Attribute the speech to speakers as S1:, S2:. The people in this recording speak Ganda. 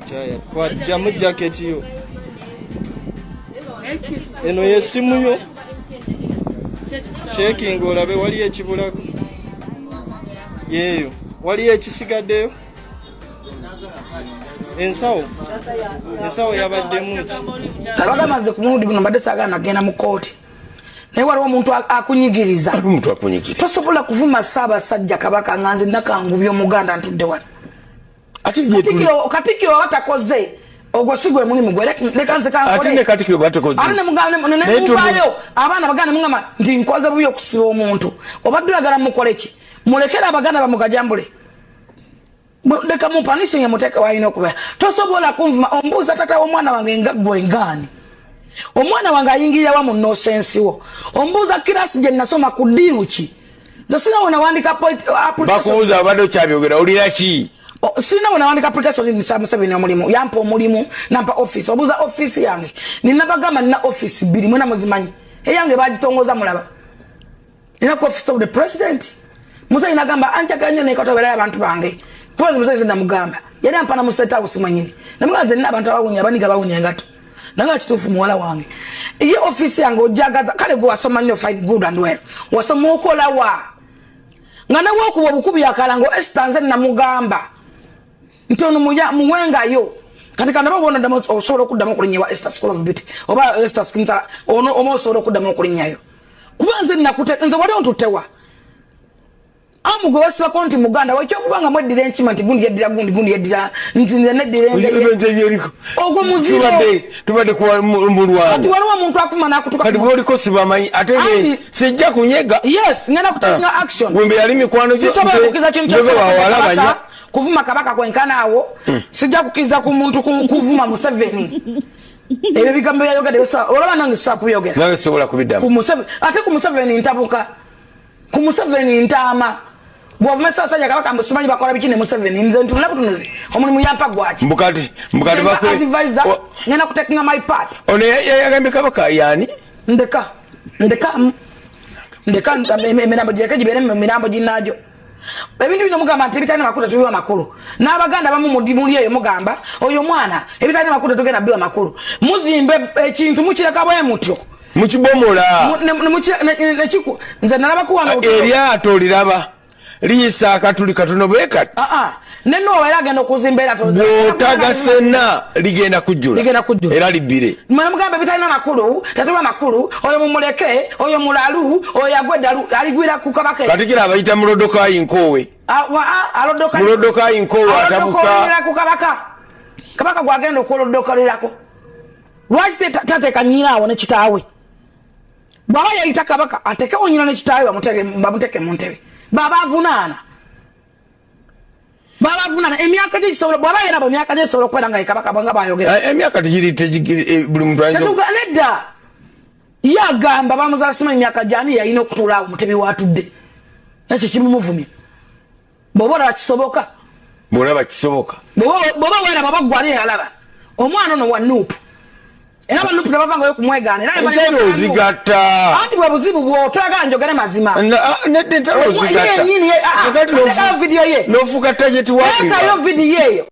S1: Kyaya, kwajjamu jaketi yo. Eno yesimu yo. Checking olabe waliyo ekibulako. Yeeyo. Waliyo ekisigaddeyo. Ensawo. Ensawo yabaddemu ki?
S2: Nabagamba nze ku mulundi guno mbadde saagala nagenda mu kkooti, naye waliwo omuntu akunyigiriza.
S3: Omuntu akunyigiriza.
S2: Tosobola kuvuma Ssaabasajja Kabaka nga nze Nakangubya Omuganda ntudde wano.
S3: Ate ffe
S2: Katikkiro aba takoze, ogwo si gwe mulimu gwe. Leka nze kankole.
S3: Ate ne Katikkiro batakoze.
S2: Ate ne mugamba ne muvaayo abaana baganda mugamba nti nkoze bubi okusiba omuntu. Obadde oyagala mukole ki? Mulekere Abaganda bamugajambule. Leka mupanise nga muteeke walina okubeera. Tosobola kunvuma ombuuza tata w'omwana wange nga ggwe ngaani. Omwana wange ayingirira wa mu nonsense wo. Ombuuza kirasi gye nasoma ku ddiiru ki? Nze sina we nawandika application.
S3: Bakubuuza abadde okyabyogera olira ki?
S2: Sirina we nawandika application nisa Museveni omulimu. Yampa omulimu, nampa office. Obuuza office yange. Nina bagamba nina office bbiri mwena muzimanyi. Eyange bagitongoza mulaba. Nina ku office of the president. Museveni nagamba anjagala nnyo naye katoberayo abantu bange. Kuba nze Museveni namugamba. Yali ampa na mu State House mwennyini. Namugamba nze nina abantu abawunya, abaniga bawunya engatto. Nanga kituufu muwala wange. Ye office yange ojagaza kale gwe wasoma nnyo, fine, good and well. Wasoma okola wa? Nga nawe okuba obukubi akalango Esther nze namugamba. Nti ono muwengayo. Kati kanda babona ddamu osobola okuddamu okulinnya wa Esther School of Beauty oba Esther Skin Salon, ono oba osobola okuddamu okulinnyayo. Kuba nze nakute nze wali ontuttewa. Amu gwe wasibako nti Muganda wekyokuba nga mweddira enkima nti gundi yeddira gundi, gundi yeddira nti nze neddira engeye. Ogwo muziro.
S3: Tubadde kuwa mu lwano.
S2: Kati waliwo omuntu akuvuma n'akutuka.
S3: Kati bw'oliko sibamanyi ate sijja kunyega.
S2: Yes, ngenda kutakinga action.
S3: Wembe yali mikwano gyo.
S2: Sisobola kukkiriza kintu kya
S3: Nze
S2: Ssaabasajja
S3: bawala
S2: Kabaka
S3: banya.
S2: kuvuma Kabaka kwenkana awo. Sijja kukkiriza ku muntu kuvuma Museveni. Ebyo ebigambo byayogedde olaba nange sisobola kubyogera.
S3: Nange sisobola kubiddamu.
S2: Ku Museveni, ate ku Museveni ntabuka. Ku Museveni ntaama. Bw'ovuma Ssaabasajja Kabaka mbu simanyi bakola biki ne Museveni, nze ntunula butunuzi. Omulimu yampa gwaki?
S3: Mbukati
S2: Nze nga
S3: bakwe-
S2: advisor, ngenda kutakinga my part.
S3: Ono yagambye Kabaka yaani?
S2: Ndeka. Ndeka. Ndeka, emirambo gireke gibeere mu mirambo ginnaagyo. Ebintu bino mugamba nti ebitalina makulu tetubiwa makulu. N'Abaganda abamu muli eyo mugamba oyo mwana ebitalina makulu tetugenda biwa makulu. Muzimbe ekintu mukireka bwe mutyo.
S3: Mukibomola.
S2: Nze nalaba kuwano
S3: Eryato liraba liyisa akatuli katono bwe kati.
S2: Ne Nowa era agenda okuzimba eryato.
S3: Bw'otagasena ligenda kujjula.
S2: Ligenda kujjula.
S3: Era libbire.
S2: Mwe mugamba ebitalina makulu, tetuba makulu, oyo mumuleke, oyo mulalu, oyo yagwa eddalu, aligwira ku Kabaka.
S3: Katikiro abayita Mulodokayi Nkoowe. Mulodokayi Nkoowe atabuka.
S2: Alodoka ku Kabaka. Kabaka gwagenda okwolodokalerako. Lwaki tateeka nnyina awo ne kitaawe? Bw'aba yayita Kabaka ateekewo nnyina ne kitaawe bamuteeke mu ntebe. Bw'aba avunaana. Bw'aba avunaana emyaka gye gisobola, bw'aba yeraba emyaka gye gisobola okubeera nga ye Kabaka bw'anga bw'ayogera.
S3: Emyaka tegiri, tegiri, buli muntu ayinza
S2: Tetuga-, nedda. Ye agamba bamuzaala simanyi myaka gy'ani yalina okutuula awo mutebi w'atudde. Ekyo kimumuvumye. Bw'oba olaba kisoboka.
S3: Bw'olaba kisoboka.
S2: Bw'oba weeraba oba ggwe ani eyalaba. Omwana ono wa Nuupu. Era aba Nuupu tebavangayo kumwegaana. Era
S3: Entalo ozigatta.
S2: Anti bwe buzibu bwo, toyagala njogere mazima.
S3: Nedda entalo
S2: Omwa-,
S3: ozigatta.
S2: ye yennyini ye,
S3: Kakati
S2: teekayo vidiyo ye.
S3: n'ofuuka target wa Africa.
S2: Teekayo vidiyo eyo.